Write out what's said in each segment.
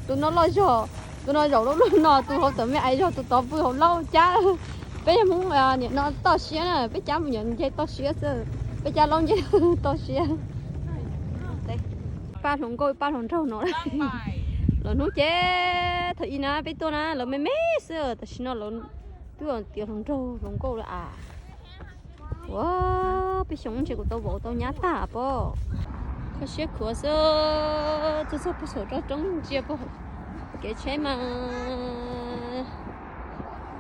Tus no loj zog, tus no zaum lub luag no, tus hauv tawm me ais zog, tus tod pw hauv laub cab. Peb yog Hmoob niam no toj siab na, peb cab mus nyuam nce toj siab xwb, peb cab laub nce toj siab. Pab hluas nkauj pab hluas nraug no. Lawv hnub ces thaum ub na peb tuaj na lawv me me xwb, tam sim no lawv twb tiav hluas nraug hluas nkauj lawm as. Ua, peb xyoo ntshe kuv tau vauv tau nyab tag pob. Kho siab khuav xwb, txog txog puag saum roob ntsia puag kev tsheb mas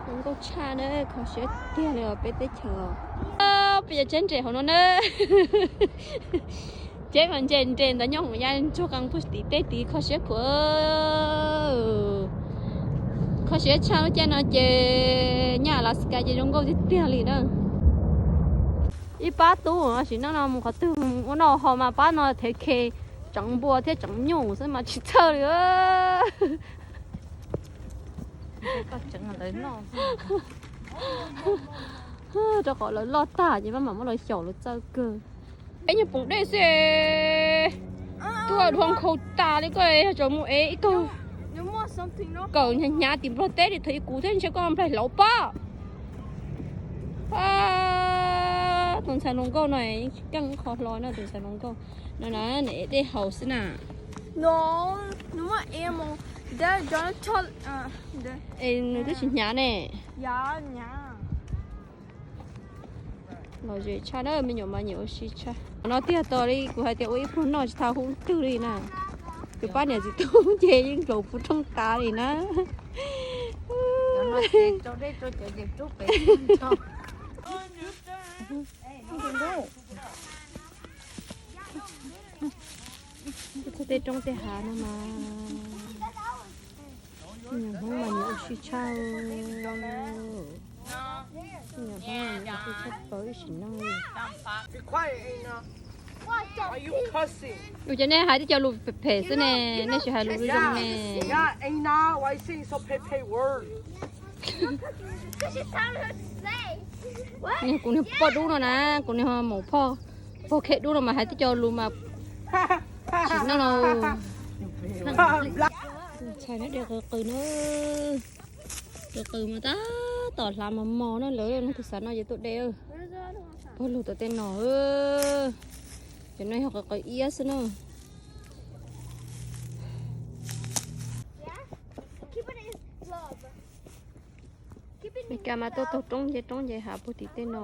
zoo nkauj tshaj na, kho siab tiag li os peb teb chaws. Peb cov tsheb nres hauv no na. Tsheb mas nres nres ntawd nyob hauv ya ntsuag qees puag tim tej tid kho siab khuav. Kho siab tshaj lub caij no ces nyab Alaska ces zoo nkauj tiag tiag li na. Ib pab tub sim neej no mus qhov twg ua noj haus mas pab no thev khe tseev npua thiab tseev nyuj xwb mas tsis txhawj li. Rau qhov lawv loj tag ces maj mam muab lawv xyaum lawv txawj kawg. Peb nyuag poom dej xwb, tuaj dhau nkhaus tas li koj yog tsaus mus ev ib tug kawm hnyav hnyav tim Nplog teb li thaum kuv thiab ntshe koj nplaig hlauv pob. Tus ntxhais hluas nkauj no tsis keej qho hlo no, tus ntxhais hluas nkauj no na, nws ev dej haus xwb na. Es nws twb tsis hnyav ne. Lom zem tshaj na, me nyuam mas nyiam ua si tshaj. Qhov no tiag tos li kuv hais tias ua ib pluag noj tsis tau hub twg li na. Tus pab niam txiv tub ces yeej dlaus puv rooj tas li na. Tej roob tej hav no mas, me nyuam Hmoob mas nyiam ua si tshaj. Me nyuam Hmoob mas nyiam ua si tshaj plaws ib sim neej li. Ua cas nej hais tej cov lus phem phem xwb ne, nej tsis hais lus zoo zoo ne. Kuv niag poj dub no na, kuv niag maum phoj, pog khe dub no mas hais tej cov lus mas tsis no no. Ntxhais no de qws qws na, qws qws mas tab tom hlav mos mos na lawm, tus xav no ces tuaj de. Pog lug tau tej no, cov no yog qws qws iab xwb na. Meskas mas tuaj taug roob nce roob nce hav puag tim tej no.